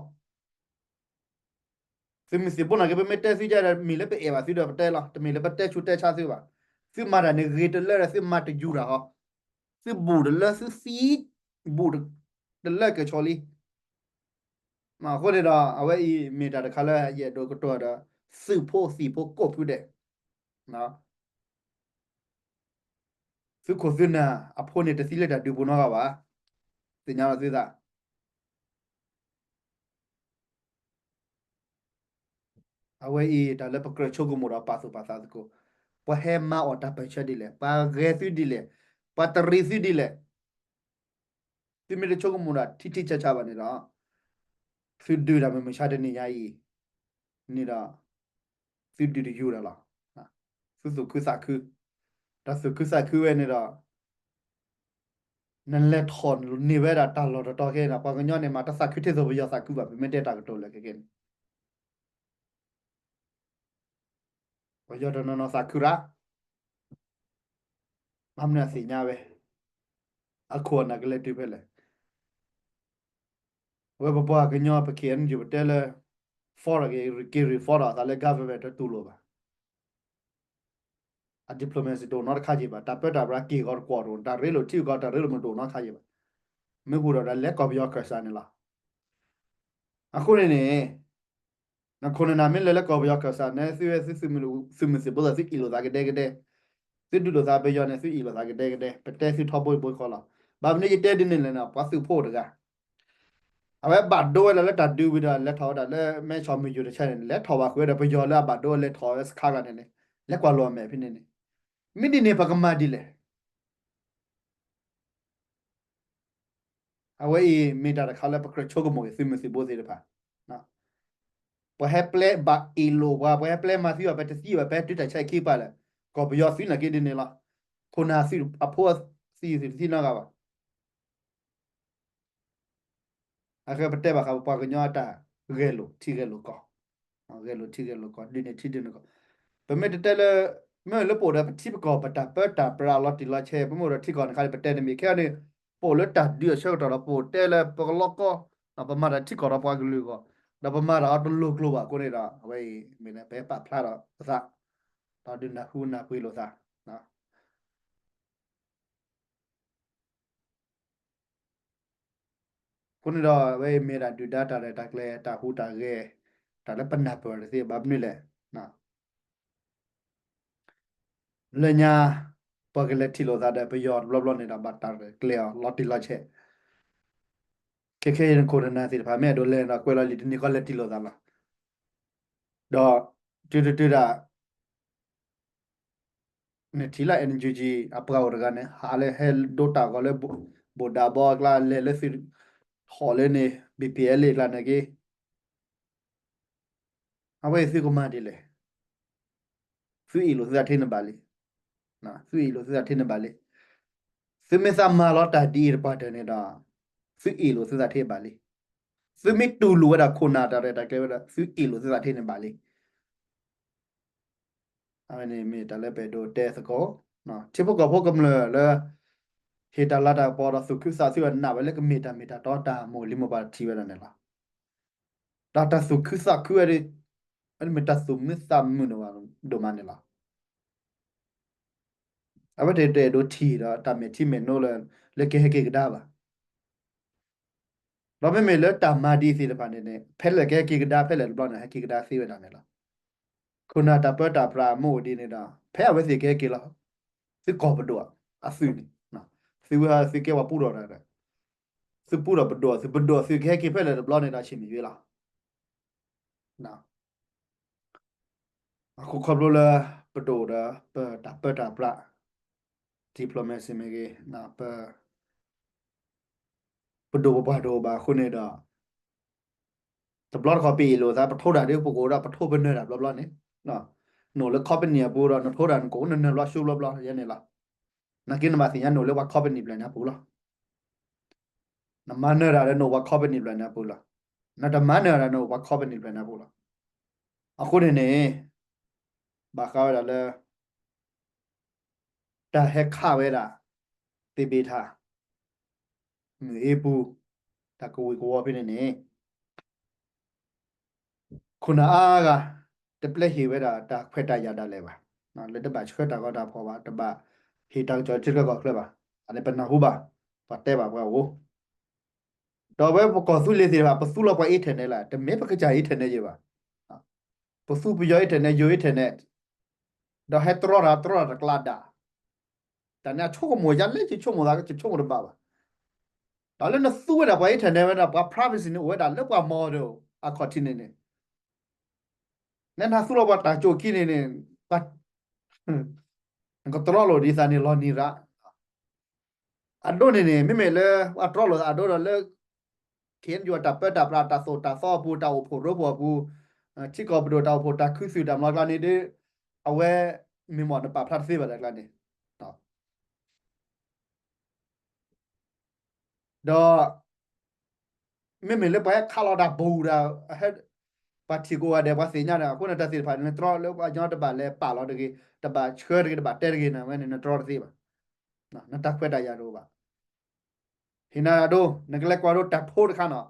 သုးမုၢ်သံၣ်ဘိန့ၣ်က့ ပမ့ၢ်တဲသုကဒီး မ့ၢ်လၢပအဲၣ်ဘၣ်သုဒီးပတဲလီၤ, တမ့ၢ်လၢပတဲဆူးတဲဆါသုဘၣ်. သုမၤတၢ်န့ၣ်ဂ့ၤတလၢဒီး သုမၤတယူၤတၢ်ဟီ, သုဘူးတလၢသုသံ, ဘူးတလၢကဆီလံ. အဃိန့ၣ်ဒီး အဝဲအံၤမ့ၢ်တၢ်တခါလၢယအဲၣ်ဒိးကတိၤဒီး သုးဖိသံၣ်ဖိကိးဖုဒဲး သုးခိၣ်သုးနၢ်အဖိန့ၣ် တသံလၢတၢ်ဒုးပူၤနီတဂၤဘၣ်. သ့ၣ်ညါလီၤသုသး. အဝဲအံၤတၢ်လၢပကြၢးဆိကမိၣ်ဒီးပာ်သူၣ်ပာ်သးသကိး, ပှၤဟဲမၤအီၣ်တၢ်ပၢၢ်ဆၢဒ်လဲၣ်, ပှၤဂဲၤသုဒ်လဲၣ်, ပှၤတရံးသုဒ်လဲၣ်. သုမ့ၢ်တဆိကမိၣ်ဒၣ်ထံထံဆးဆးဘၣ်န့ၣ်ဒီး သုဒုးတၢ်မုၢ်မဆါတနံၤညါအံၤန့ၣ်ဒီး သုဒုးတယူၤတၢ်လီၤ. သုသူၣ်ခုသးခု, တၢ်သူၣ်ခုသးခုဝဲန့ၣ်ဒီး နလဲၤထီၣ်န့ၢ်ဝဲဒၣ်တၢ်လီၢ်တတီၤခဲအံၤဒီး ပှၤကညီန့ၣ် မ့ၢ်တသးခုထဲသိးပယီၤသးခုဘၣ်, ပမ့ၢ်တဲတၢ်ကတိၤလၢခဲကနံၣ် ပယီၤတနီၤနီၤသးခုရၣ်, ဘၣ်မနုၤအသ့ၣ်ညါဝဲ, အခိၣ်အနၢ်ကလဲၤတုၤဖဲလဲၣ်. အဝဲပပှၤကညီပ K N U ပတဲလၢ form ဒီးက့ၤ reform ဒီးအသးလၢ government တတူၢ်လိာ်ဘၣ်. အ diplomacy တအိၣ်နီတခါက့ၤဘၣ်, တၢ်ပၢတၢ်ပြးက့ၢ်ဂီၤတကွီၢ်တအိၣ်, တၢ်ရ့လိာ်ထံဂီၤ တၢ်ရ့လိာ်မုာ်တအိၣ်နီတခါက့ၤဘၣ်. မ့ၢ်ဟူးဒီးဒၣ်လဲၤကီၢ်ပယီၤခၢၣ်စးန့ၣ်လီၤ. အဃိန့ၣ်န့ၣ် နခိၣ်နနၢ်မ့ၢ်လဲၤလၢကီၢ်ပယီၤခၢၣ်စးန့ၣ် သုဝဲသုသုးမုၢ်သံၣ်ဘိသး သုအ့ၣ်လိာ်သးကဒဲကဒဲ, သုဒုးလိာ်သးပယီၤန့ၣ် သုအ့ၣ်လိာ်သးကဒဲကဒဲ, ပတဲသုထီဘိယဘိဃီလီၤ. ဘၣ်မနုၤယတဲဒ်န့ၣ်လဲၣ်န့ၣ် ပှၤသုးဖိတဂၤ အဝဲဘၣ်ဒိဝဲဒၣ်လၢတၢ်ဒုးဝံၤဒီး လဲၤထီၣ်ဝဲဒၣ်လၢမဲဆီးမုၢ်ယိၤတဆၢန့ၣ် လဲၤထီၣ်ဘၣ်ဃုာ်ဝဲဒီးပယီၤလၢအဘၣ်ဒိလဲၤထီၣ်ဝဲစခါဂၤန့ၣ်န့ၣ် လဲၤကွၢ်လိာ်အမဲာ်ဖဲန့ၣ်န့ၣ်, မ့ၢ်ဒ်န့ၣ်ပကမၤဒ်လဲၣ်. အဝဲအံၤမ့ၢ်တၢ်တခါလၢပကြၢးဆိကမိၣ်က့ၤသုးမုၢ်သံၣ်ဘိသ့ၣ်တဖၣ်, ပှၤဟဲပျဲဘၣ်အ့ၣ်လိာ်ပှၤ, ပှၤဟဲပျဲမၤသံဘၣ် ပတသံဘၣ် ပဟဲတုၤတၢ်ဆဲးခံပာ်လၢ ကီၢ်ပယီၤသုးနာ်က့ဒ်န့ၣ်လီၤ. ခိၣ်နၢ်သုးအဖိအသံၣ်သုးတသံနီတဂၤဘၣ်. အဃိပတဲဘၣ်ဃးပပှၤကညီအတၢ်ဂဲၤလိာ်ထံဂဲၤလိာ်ကီၢ်, ဂဲၤလိာ်ထံဂဲၤလိာ်ကီၢ် ဒုးန့ၢ်ထံဒုးန့ၢ်ကီၢ်, ပမ့ၢ်တတဲလၢ မ့ၢ်လၢပအိၣ်ဒီးပထံပကီၢ် ပတၢ်ပၢတၢ်ပြးလီၤတံၢ်လီၤဆဲး ပမ့ၢ်အိၣ်ဒီးထံကီၢ်န့ၣ်ခါန့ၣ် ပတဲတမံၤခဲအံၤန့ၣ် ပအိၣ်လၢတၢ်ဒုးအဆၢကတီၢ်ဒီး ပအိၣ်တဲလၢပကလီကီ, ပမၤတၢ်ထံကီၢ်ဒီးပှၤကလုာ်အဂီၢ်, ဒီးပမၤတၢ်အီၤတလိၤကျိၤဘၣ်အဃိန့ၣ်ဒီး အဝဲအံၤမ့ၢ်လၢပဟဲပာ်ဖျါထီၣ်ပသး, ဒီးဒုးနၢ်ဟူနၢ်ပှ့ၤလိာ်သး အဃိန့ၣ်ဒီး အဝဲအံၤမ့ၢ်ဒၣ်ဒုၣ်ဒါတၢ်ရဲၣ်တၢ်ကျဲၤ တၢ်ဟူးတၢ်ဂဲၤ တၢ်လၢပနၢ်ပၢၢ်တသ့ဘၣ်. မနုၤလဲၣ်, လၢညါ ပှၤကလဲၤထံၣ်လိာ်သးဒီးပယီၤတဘျီဘျီန့ၣ်ဒီး ဘၣ်တၢ်ရဲၣ်ကျဲၤအီၤလီၤတံၢ်လီၤဆဲး, ခဲခဲအံၤနခိၣ်နနၢ်သ့ၣ်တဖၣ် မ့ၢ်အဲၣ်ဒိးလဲၤဒီးကွဲးလီၤလံာ်တန့ၢ်ကီး လဲၤထံၣ်လိာ်သးလီၤ. ဒီးတုၤတတုၤဒၣ် နထံၣ်လၢ N U G အပှၤအိၣ်တဂၤန့ၣ် ဟးလၢဟဲဒိတၢ်ဂီၤလၢ ဘိၣ်ဒးဘီအကျါ လဲၤလၢသုး ဟီၣ်လၢန့ၣ် B P L အကျါန့ၣ်က့ အဝဲအံၤသုကမၤဒ်လဲၣ်. သုအ့ၣ်လိာ်သုသးထဲန့ၣ်ဘၣ်လံ. သုအ့ၣ်လိာ်သုသးထဲန့ၣ်ဘၣ်လံ. သုမ့ၢ်သးမၤလီၤတၢ်ဒ်အံၤတပှၢ်တၢၢ်န့ၣ်ဒီး သုအ့ၣ်လိာ်သုသးထဲဘၣ်လံ. သုမ့ၢ်တူၢ်လိာ်ဝဲဒၣ်ခိၣ်နၢ်တၢ်ရဲၣ်တၢ်ကျဲၤဝဲဒီး သုအ့ၣ်လိာ်သုသးထဲန့ၣ်ဘၣ်လံ. အဝဲန့ၣ်မ့ၢ်တၢ်လၢပအဲၣ်ဒိးတဲသကိး ထံဖိကီၢ်ဖိကမျၢၢ်လၢ ဟ့ၣ်တၢ်လၤတၢ်ကပီၤဒီးသူၣ်ခုသးခု အနာ်ဝဲလၢကမ့ၢ်တၢ်မ့ၢ်တၢ်တီတၢ်မိၢ်လံၤမိၢ်ပှၢ်ထံၣ်ဝဲဒၣ်န့ၣ်လီၤ. ဒီးတၢ်သူၣ်ခုသးခုဝဲဒၣ် မ့ၢ်တၢ်သူၣ်မုာ်သးမုာ်ဒိၣ်မးန့ၣ်လီၤ. အဝဲတအဲၣ်ဒိးထံၣ်ဒီးတၢ်မဲာ်ထံမဲာ်နိလၢ လၢကဟဲက့ၤကဒါဘၣ်. ဒီးမ့မ့ၢ်လၢတၢ်မၤဒ်အံၤသ့ၣ်တဖၣ်န့ၣ်န့ၣ် ဖဲလဲၣ်ကဟဲက့ၤကဒါ ဖဲလဲၣ်တဘျီန့ၣ် ဟဲက့ၤကဒါသ့ဝဲဒၣ်န့ၣ်လီၤ. ခိၣ်နၢ်တၢ်ပၢတၢ်ပြးအမိၢ်အိၣ်ဒ်န့ၣ်ဒီး ဖဲအဝဲသ့ၣ်ကဟဲက့ၤလီၤ. သုကီၢ်ပဒိၣ်အသုးန့ၣ် သုဝဲသုကဲပှၤပူထီၣ်တၢ်ဒီး သုပူထီၣ်ပဒိၣ်အသုး ပဒိၣ်အသုးကဟဲက့ၤဖဲလဲၣ်တဘျီန့ၣ်ဒီး ဆ့ၣ်မ့ၢ်ယွ့လီၤ. အဃိခီဖျိလၢ ပဒိၣ်ဒီး ပတၢ်ပၢတၢ်ပြး diplomacy မ့ၢ်ဂ့ၤ ပ ပဒိၣ်ပပှၢ်တအိၣ်ဘၣ်အဃိန့ၣ်ဒီး တဘျီတခီၣ်ပအ့ၣ်လိာ်သး ပထိတၢ်ဒီး ပကအိၣ်ဒီးပထိပနၢၤတၢ်ဘျီဘျီန့ၣ် နအိၣ်လၢ company အပူၤဒီး နထိတၢ်နကအိၣ်နနၢၤဘျီဆူဘျီဘျီယဲန့ၣ်လီၤ. နာ်က့နဘၣ်သ့ၣ်ညါနအိၣ်လၢပှၤ company ပျဲၢ်န့ၣ်အပူၤလီၤ. နမၤနၢၤတၢ်ဒီးနအိၣ်ပှၤ company ပျဲၢ်န့ၣ်အပူၤလီၤ. နတမၤနၢၤတၢ်နအိၣ်ပှၤ company ပျဲၢ်န့ၣ်အပူၤလီၤ. အဃိန့ၣ်န့ၣ် ဘၣ်ဃးဝဲဒၣ်လၢ တၢ်ဟဲခးဝဲဒၣ် သ့ၣ်ဘ့ၣ်ထၣ် မုၢ်အ့ပူၤ တၢ်ကဝံၤကဝီၤဖဲန့ၣ်န့ၣ် ခိၣ်နၢ်အါဂၤ တပျဲဟ့ၣ်ဝဲဒၣ်တၢ်ခွဲးတၢ်ယာ်ဒၣ်လဲာ်ဘၣ်, လၢတဘၣ်ဆှၢတၢ်ဂီၤတၢ်ဖီၣ်ဘၣ်, တဘၣ်ဟ့ၣ်တၢ်ကစီၣ်ထံချၢကီၢ်ချၢဘၣ်, အန့ၣ်ပနၢ်ဟူဘၣ်, ပှၤတဲဘၣ်ပှၤအိၣ်, ဒီးဝဲပကီၢ်သူလ့ၤသ့ၣ်တဖၣ် ပသူလီၤပှၤ internet လၢ တမ့ၢ်ပကစၢ် internet ယဲဘၣ်, ပသူပယီၤ internet ယိၤ internet, ဒီးဟဲတြီတၢ်တြီတၢ်တကျါဒၣ်, တၢ်န့ၣ်အဆိကမိၣ်ယၤလဲၣ် ယဆိကမိၣ်သး ယဆိကမိၣ်တဘၣ်ဘၣ်, ဒီးလၢနသူဝဲဒၣ်ပှၤ internet ဝဲဒၣ် ပှၤ privacy န့ၣ် အိၣ်ဝဲဒၣ်လၢပှၤ model အခီၣ်ထံးန့ၣ်န့ၣ်, နနသူလီၤပှၤတၢ်ကၠိၣ်ခံန့ၣ်န့ၣ်, ပှၤ နကတြီလိာ်ဒ်သးန့ၣ်လီၤနံၤရၣ်, အဒိန့ၣ်န့ၣ် မ့မ့ၢ်လၢ ပှၤတြီလိာ်သးအဒိဒီးလၢ ခ့ယုၢ် တၢ်ပၢတၢ်ပြး တၢ်သိၣ်တၢ်သီအပူၤ တၢ်အိၣ်ဖှိၣ်ရိဖှိၣ်အပူၤ, ထံကီၢ်ပဒိၣ်တၢ်အိၣ်ဖှိၣ်တၢ်ခူသူၣ်တၢ်မလီၤကျါန့ၣ်ဒီး, အဝဲ မ့ၢ်မ့ၢ်နပာ်ဖျါတသ့ဘၣ်တၢ်ကျါန့ၣ်, ဒီး မ့မ့ၢ်လၢပှၤဟဲခးလီၤတၢ်ပူၤဒီး ပှၤထံၣ်ကိးဂၤဒဲး ပှၤသ့ၣ်ညါဒီး အဃိန့ၣ်တၢ်သ့ၣ်တဖၣ်န့ၣ် နတြီလၢပှၤကညီတဘၣ်လဲၤပာ်လီၤတဂ့ၤ, တဘၣ်ဆှၢတဂ့ၤ, တဘၣ်တဲတဂ့ၤန့ၣ် အဝဲန့ၣ် နတြီတသ့ဘၣ်, နတၢ်ခွဲးတၢ်ယာ်တအိၣ်ဘၣ်. ဟ့ၣ်နၤဒိ နကလဲၤကွၢ်ဒိတၢ်ထိတခါနီၤ,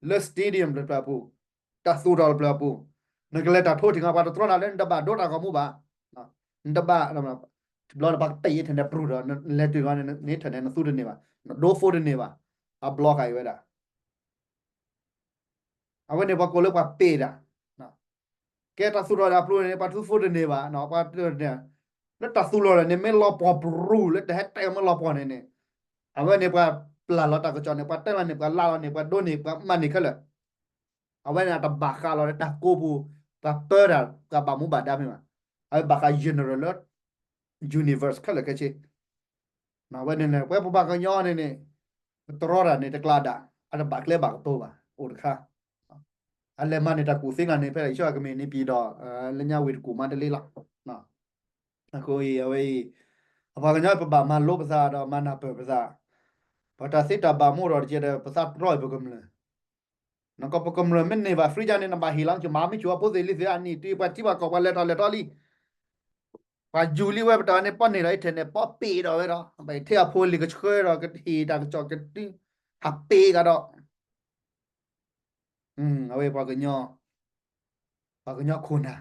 လၢ stadium တဖျၢၣ်အပူၤ, တၢ်သူၣ်ထီၣ်တဖျၢၣ်အပူၤ, နကလဲၤတၢ်ထိထံၣ်ငါ ပှၤတတြီနၤလၢနတဘၣ်ဒိတၢ်ဂီၤမူဘၣ်, နတဘၣ် တဘျီန့ၣ် ပှၤကပ့ၢ် internet ပြူၢ်ဒီး နလဲၤတုၤဂီၤန့ၣ် န internet နသူတန့ၢ်ဘၣ်, နဒိ phone တန့ၢ်ဘၣ်, အ block ဃာ်အံၤဝဲဒၣ် အဝဲန့ၣ်ပှၤကိးလၢပှၤပ့ၢ်တၢ်, ကဲတၢ်သူၣ်ထီၣ်ဒၣ်ပျိန့ၣ် ပှၤသူ phone တန့ၢ်ဘၣ်, ပှၤတန့ၢ်, လၢတၢ်သူၣ်လီၤဒၣ်န့ၣ် မ့ၢ်လီၤပှီၢ်ပြူၢ် လၢတဟဲတဲအီၤမ့ၢ်လီၤပှီၢ်န့ၣ်န့ၣ်, အဝဲန့ၣ်ပှၤပျၢ်လီၤတၢ်ကစီၣ်န့ၣ် ပှၤတဲလီၤန့ၣ် ပှၤလၢလီၤန့ၣ် ပှၤဒိန့ၣ် ပှၤမၤန့ၣ်ခဲလၢာ်, အဝဲန့ၣ်အတဘၣ်ဃးလီၤလၢတၢ်ကိးပူၤ, ပှၤပၢတၢ် ပှၤဘၣ်မူဘၣ်ဒါဖဲမး, အဝဲဘၣ်ဃး general လၢ universe ခဲလၢာ်ခဲဆ့ အဝဲန့ၣ်န့ၣ် ပဝဲပပှၤကညီန့ၣ်န့ၣ် ပတြီတၢ်န့ၣ်တကျါဒၣ် အတဘၣ်ကျဲဘၣ်ကပီၤဘၣ် အိၣ်တခါ, အလဲၤမၤန့ၢ်တၢ်ကူၣ်သ့ဂၤန့ၣ် ဖဲလၢယဆၢကမ့ၢ်န့ၣ်ပံၤဒီး လၢညါဝံၤတကူၣ်မးတလ့လီၤ. အဃိအံၤ အဝဲအံၤ အပှၤကညီပဘၣ်မၤလိပသးဒီးမၤနၢ်ပၢၢ်ပသး, ပတၢ်သ့တၢ်ဘၣ်မိၣ်ဒီးတကဲဒီး ပသးတြီအံၤပကမျၢၢ် နကီၢ်ပကမျၢၢ်မ့ၢ်န့ၢ်ဘၣ် free ယါန့ၣ် နဘၣ်ဟ့ၣ်လီၤ နကမၤမ့ၢ်ဆိၣ်အဖိသ့ၣ်လံသ့ၣ်အနံၣ် တုၤပှၤထံပှၤကီၢ်ပှၤလဲၤထီၣ်လဲၤထီလံ, ပှၤယူၤလံဝဲပတၢ်န့ၣ် ပီၢ်န့ၢ်ဒီး internet ပီၢ်ပ့ၢ်ဒီးဝဲဒီး ပထဲအဖိလံၤကဆှၢဒီး ကဟ့ၣ်တၢ်ကစီၣ်ကတုၤ ဟးပ့ၢ်ကဒီး အဝဲပှၤကညီ ပှၤကညီခိၣ်နၢ်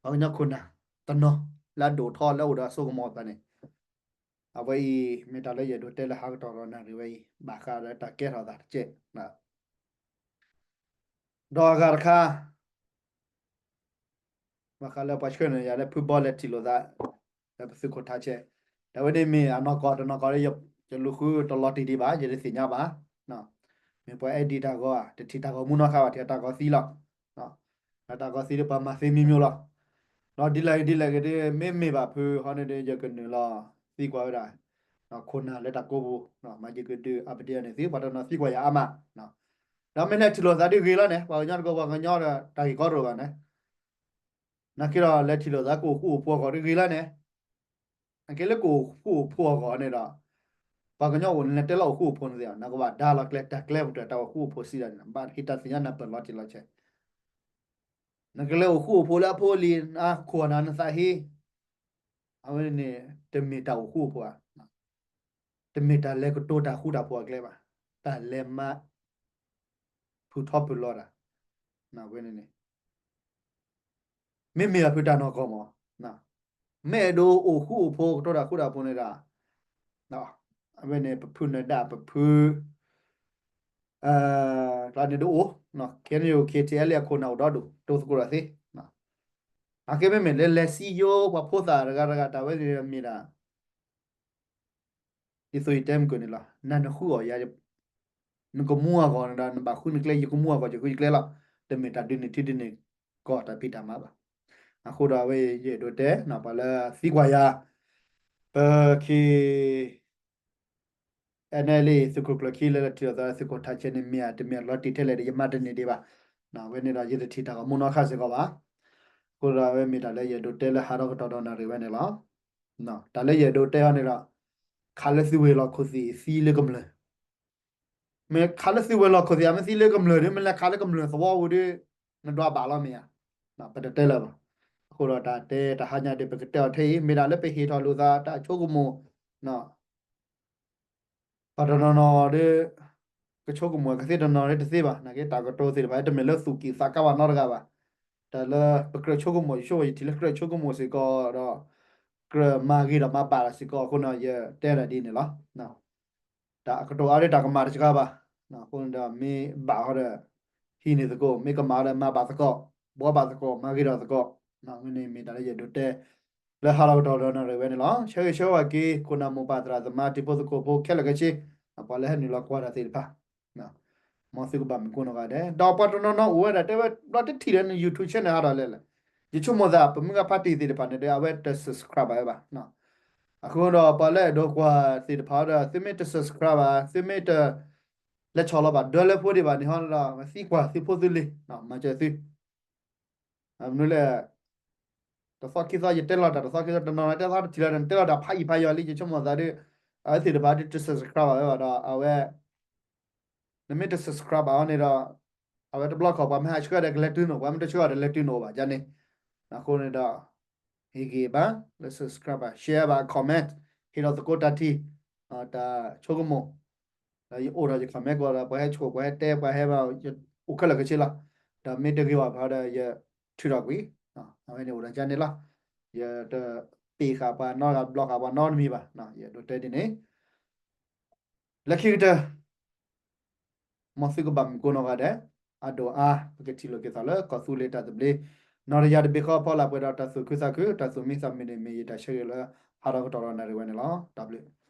ပှၤကညီခိၣ်နၢ် တနီၤ လၢအဒိၣ်ထီလၢအအိၣ်ဒီးအစိကမီၤသးန့ၣ် အဝဲအံၤ မ့ၢ်တၢ်လၢယအဲၣ်ဒိးတဲလၢဟးကတီၢ်ဒီးနၣ်ရံၣ်ဝဲအံၤ ဘၣ်ဃးဒီးတၢ်ကဲထီၣ်သးတကဲး ဒီးအဂၤတခါ ဘၣ်ဃးလၢပှၤဆှၢန့ၢ်ယၤလၢဖုဘီလဲၤထံၣ်လိာ်သး လၢပသုးခိၣ်ထးဆဲး ဒီးဝဲန့ၣ်မ့ၢ်အနီၢ်ကီၢ်တနီၢ်ကီၢ်လၢ ယလူၤဃုတလီၤတံၢ်ဒံးဘၣ် ယတသ့ၣ်ညါဘၣ် မ့ၢ်ပှၤအဲၣ်ဒိးတၢ်ဂီၤဧါ တထံၣ်တၢ်ဂီၤမူနီၢ်ခါဘၣ် ထံၣ်တၢ်ဂီၤသံလီၤ တၢ်ဂီၤသံဒီးပှၤမၤသ့မံၤမံၤလီၤ ဒီးဒ်လဲၣ်ဂ့ၤဒ်လဲၣ်ဂ့ၤဒီး မ့မ့ၢ်ဘၣ်ဖုဟီန့ၣ်ဒီး ယကနုာ်လီၤသံကွၢ်ဝဲဒၣ် ခိၣ်နၢ်လၢတၢ်ကိးပူၤ မၤယကဒုးအပဒံအီၤန့ၣ်သ့ ပှၤတနီၤသံကွၢ်ယၤအါမး ဒီးမ့ၢ်လဲၤထံၣ်လိာ်သးဒ်ဂ့ၤလီၤန့ၣ် ပှၤကညီတကီၢ်ပှၤကညီဒီးတၢ်ဂ့ၢ်ကီတအိၣ်ဘၣ်န့ၣ် နာ်က့ဒီးလဲၤထံၣ်လိာ်သးကအိၣ်ဃူအိၣ်ဖိးအဂီၢ်ဒ်ဂ့ၤလီၤန့ၣ် အက့လၢကအိၣ်ဃူအိၣ်ဖိးအဂီၢ်န့ၣ်ဒီး ပှၤကညီအိၣ်န့ၣ်လဲၤတဲလၢအိၣ်ဃူအိၣ်ဖိးန့ၣ်သ့ နကဘၣ်ဒါလီၤကျဲတၢ်ကျဲပူၤတၢ်တၢ်အိၣ်ဃူအိၣ်ဖိးစံးဒီးန့ၣ် ဘၣ်ဟ့ၣ်တၢ်သ့ၣ်ညါနၢ်ပၢၢ်လီၤတံၢ်လီၤဆဲး နကလဲၤအိၣ်ဃူအိၣ်ဖိးလၢအဖိအလံၤ အခိၣ်နၢ်နသးဟ့ အဝဲန့ၣ် တမ့ၢ်တၢ်အိၣ်ဃူအိၣ်ဖိးဧါ တမ့ၢ်တၢ်လဲၤကတိၤတၢ်ဃူတၢ်ဖိးအကျဲဘၣ် တၢ်လဲၤမၤ ဖုထီဖုလီၤတၢ် ဝဲန့ၣ်န့ၣ် မ့မ့ၢ်အဖုတၢ်နီၢ်ကီၢ်မး မ့ၢ်အဲၣ်ဒိးအိၣ်ဃူအိၣ်ဖိးကတိၤတၢ်ဃူတၢ်ဖိးန့ၣ်ဒီး အဝဲန့ၣ် ပဖုနၢၤဒါ ပဖု ကျါန့ၣ်ဒိးအိၣ် KNU KTLA အခိၣ်နၢ်အိၣ်ဒီဒူၣ် တိသကိးတၢ်သ့ အကဲမ့မ့ၢ်လၢလဲၤစံယိပှၤဖိသၣ်တဂၤတဂၤ တၢ်ဝဲန့ၣ်မ့ၢ်ဒၣ် ဒ်သိးယတဲမုၢ်ကၢၢ်န့ၣ်လီၤ နၤနဃုအီၤယၤ နကမူအဂီၢ်န့ၣ်ဒီး နဘၣ်ဃုနကျဲ ယကမူအဂီၢ် ယဃုယကျဲလီၤ တမ့ၢ်တၢ်ဒုးန့ၢ်ထံဒုးန့ၢ်ကီၢ်တၢ်ဖံးတၢ်မၤဘၣ် အဃိဒီးအဝဲယအဲၣ်ဒိးတဲ ပှၤလၢသံကွၢ်ယၤ ပခံ NLA သုးခိၣ်ကျၢၢ်ခံလၢထံၣ်လိာ်သးသုးခိၣ်ထးဆဲးန့ၣ် မ့ၢ်ဧါတမ့ၢ်လီၤတံၢ်ထဲလဲၣ်ဒီး ယမၤတန့ၢ်ဒံးဘၣ် အဝဲန့ၣ်ဒီး ယတထံၣ်တၢ်ဂီၤမူနီၢ်ခါစ့ၢ်ကီးဘၣ် အဃိဒီးအဝဲမ့ၢ်တၢ်လၢယအဲၣ်ဒိးတဲလၢဟးထီၣ်ကတီၢ်ဒီးနၣ်ရံၣ်ဝဲန့ၣ်လီၤ တၢ်လၢယအဲၣ်ဒိးတဲဟီန့ၣ်ဒီး ခးလၢသုဝဲၤလီၢ်ခိၣ်သ့ၣ်သံလၢကမျၢၢ် မ့ၢ်ခးလၢသုဝဲၤလီၢ်ခိၣ်သ့ၣ် မ့ၢ်သံလၢကမျၢၢ်ဒီး မ့ၢ်လဲၤခးလၢကမျၢၢ်သဝီပူၤဒီး နဒွးဘၣ်လီၤမ့ၢ်ဧါ ပတတဲလၢၤဘၣ် အဃိဒီးတၢ်တဲတၢ်ဟါညါဒီး ပကတဲအီၤထဲအံၤ မ့ၢ်ဒၣ်လၢပဟ့ၣ်ထီၣ်လိာ်သးတၢ်ဆိကမိၣ် ပှၤတနီၤနီၤဒီး ကဆိကမိၣ်ကသ့တနီၤရ့တသ့ဘၣ်, နာ်က့တၢ်ကတိၤသ့ၣ်တဖၣ် တမ့ၢ်လၢသူၣ်ကံၢ်သးကါဘၣ်နီတဂၤဘၣ်. တၢ်လၢပကြၢးဆိကမိၣ် ယဆိကမိၣ်ယထံၣ်လၢကြၢးဆိကမိၣ်စ့ၢ်ကီးဒီး ကြၢးမၤဂ့ၤဒီးမၤဘၣ်တၢ်စ့ၢ်ကီးအဃိန့ၣ် ယတဲဒၣ်ဒ်န့ၣ်လီၤ. တၢ်အကတိၤအါဒ်တၢ်ကမၣ်တစှၤဘၣ်. အဃိန့ၣ်ဒီးမ့ၢ်ဘၣ်ဃီဒီး ဟံးန့ၢ်သကိး, မ့ၢ်ကမၣ်ဒီးမၤဘၣ်သကိး, ဘှီဘၣ်သကိး, မၤဂ့ၤဒီးသကိး, န့ၣ်မ့ၢ်တၢ်လၢယအဲၣ်ဒိးတဲ လၢဟါလီၤကတီၢ်ဒီးနၣ်ရံၣ်ဝဲန့ၣ်လီၤ. ဆၢဂ့ၤဆၢဝါက့ၤ ခိၣ်နၢ်မိၢ်ပၢ်သရၣ်သမါတံၤဖိသကိးဖိခဲလၢာ်ခဲဆ့, ပှၤလၢဟဲနုာ်လီၤကွၢ်တၢ်သ့ၣ်တဖၣ် မ်သုကဘၣ်မုာ်ကိးနီၢ်ဂၤဒဲး, ဒီးပှၤတနီၤနီၤအိၣ်ဝဲဒၣ် တဲဝဲဘျီတထံၣ်လၢန YouTube channel ဟးထီၣ်လဲၣ်လဲၣ်, ယဆိကမိၣ်သး ပမုၢ်ဂၤဖါတံၢ်သ့ၣ်တဖၣ်န့ၣ်ဒီး အဝဲတ subscribe ဘၣ်ဝဲဘၣ်. အဃိဒီးပှၤလၢအဲၣ်ဒိးကွၢ်သ့ၣ်တဖၣ်ဒီး သုမ့ၢ်တ subscribe ဘၣ်, သုမ့ၢ်တ လဲၤဆီၣ်လီၤဘၣ်ဒၢလၢဖိဒံးဘၣ်န့ၣ်ဟီဒီး သံကွၢ်သုဖိသုလံၤ မၤစၢၤသု မနုၤလဲၣ်, တသီခံသီယတဲလီၤတၢ်, တသီခံသီတနီၤနီၤတဲသီတထံၣ်လီၤတၢ်, နတဲလီၤတၢ်ဖးယံာ်ဖးယီၤလံ, ယဆိကမိၣ်သးဒီး အဝဲသ့ၣ်တဖၣ်ဒ်တ subscribe ဘၣ်ဝဲဘၣ်ဒီး အဝဲ နမ့ၢ်တ subscribe ဘၣ်အီၤန့ၣ်ဒီး အဝဲတဘျီခီၣ် ပှၤမ့ၢ်ဟးဆှၢဒီးကလဲၤတုၤနအိၣ်, ပှၤမ့ၢ်တဆှၢဒီးလဲၤတုၤနအိၣ်ဘၣ်ယန့ၣ်. အဃိန့ၣ်ဒီး ဟ့ၣ်ဂံၢ်ဘါလၢ subscribe ဘၣ်, share ဘၣ်, comment, ဟ့ၣ်ဒီးသကိးတၢ်ထံၣ် တၢ်ဆိကမိၣ် ဒီးယအိၣ်ဒီးယ comment ကီးဒီး ပှၤဟဲဆိၣ် ပှၤဟဲတဲ ပှၤဟဲဘၣ် အိၣ်ခဲလၢာ်ခဲဆ့လီၤ. ဒီးမ့ၢ်တဂ့ၤဘၣ်ဖဲဒီး ယထုးထီၣ်ကွံာ်, အဝဲန့ၣ်အိၣ်ဒီးယန့ၣ်လီၤ. ယတပ့ၤဃာ်ပှၤနီတဂၤ ဘျီဃာ်ပှၤနီတမံၤဘၣ်, ယအဲၣ်ဒိးတဲဒ်န့ၣ် လၢခံကတၢၢ် မ်သုကဘၣ်မုာ်ကိးနီၢ်ဂၤဒဲး, အဒိၣ်အါ ပကထံၣ်လိာ်က့ၤသးလၢကီၢ်သူလ့ၤတၢ်သဘျ့, နီၢ်တယၢ်တဘ့ၣ်ဃီဖီလာ်ပှဲၤဒီးတၢ်သူၣ်ခုသးခု, တၢ်သူၣ်မံသးမုာ်န့ၣ် မ့ၢ်ယတၢ်ဆၢဂ့ၤလၢဟးထီၣ်ကတီၢ်ဒီးနၣ်ရံၣ်ဝဲန့ၣ်လီၤ. တၢ်ဘျုး